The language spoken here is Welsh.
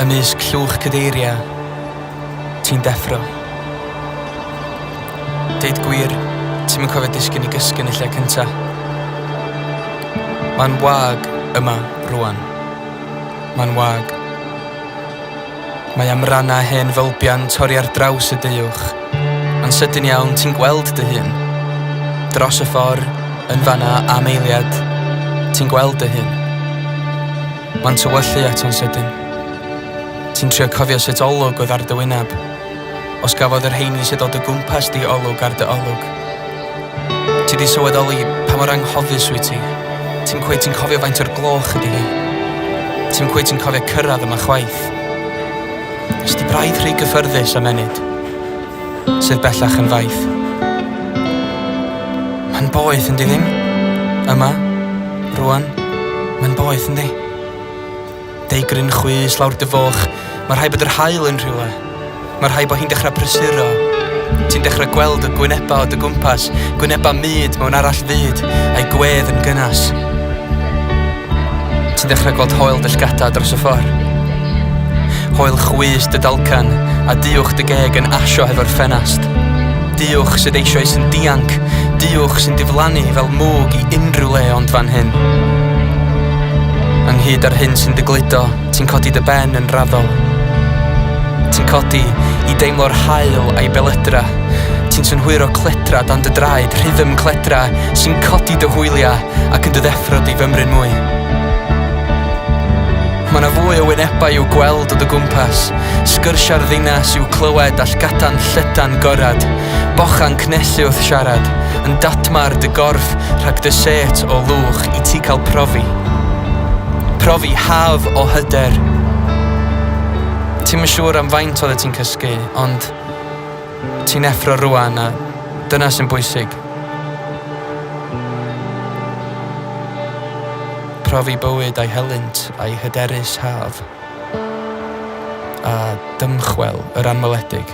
Ymysg llwch cadeiriau, ti'n deffro. Deud gwir, ti'm yn cofio disgyn i gysgu yn y lle cynta. Mae'n wag yma rwan. Mae'n wag. Mae amrannau hen fylbiau'n torri ar draws y deuwch. Yn sydyn iawn, ti'n gweld dy hun. Dros y ffordd, yn fanna am eiliad, ti'n gweld dy hun. Mae'n tywyllu eto'n sydyn. Ti'n trio cofio sut olwg oedd ar dy wyneb. Os gafodd y rheini sydd o dy gwmpas di olwg ar dy olwg. Ti di sylweddoli pa mor anghofus wyt ti. Ti'm cweit yn cofio faint o'r gloch ydi hi. Ti'm cweit yn cofio cyrraedd yma chwaith. Ys di braidd rhy gyffyrddus am ennyd, sydd bellach yn faith. Mae'n boeth yndi ddim? Yma, rwan, mae'n boeth yndi? Deigryn chwys lawr dy foch, mae rhaid bod yr haul yn rhywle. Mae rhaid bod hi'n dechrau prysuro. Ti'n dechrau gweld y gwynebau o dy gwmpas, gwynebau mud mewn arall fyd, a'i gwedd yn gynnas. Ti'n dechrau gweld hoel dy llgada dros y ffordd. Hoel chwys dy dalcan, a diwch dy geg yn asio hefo'r ffenast. Diwch sydd eisoes yn dianc, diwch sy'n diflannu fel mwg i unrhyw le ond fan hyn. Ynghyd â'r hyn sy'n dy gludo, ti'n codi dy ben yn raddol. Ti'n codi i deimlo'r haul a'i belydrau. Ti'n synhwyro cledrau dan dy draed, rhythm cledrau sy'n codi dy hwyliau ac yn dy ddeffro di fymryn mwy. Mae 'na fwy o wynebau i'w gweld o dy gwmpas, sgyrsiau'r ddinas i'w clywed a llgada'n llydan gorad, bocha'n cnesu wrth siarad, yn dadmar dy gorff rhag dy sêt o lwch i ti cael profi. Profi haf o hyder. Ti'm yn siŵr am faint oeddet ti'n cysgu, ond ti'n effro rŵan a dyna sy'n bwysig. Profi bywyd a'i helynt a'i hyderus haf, a dymchwel yr anweledig.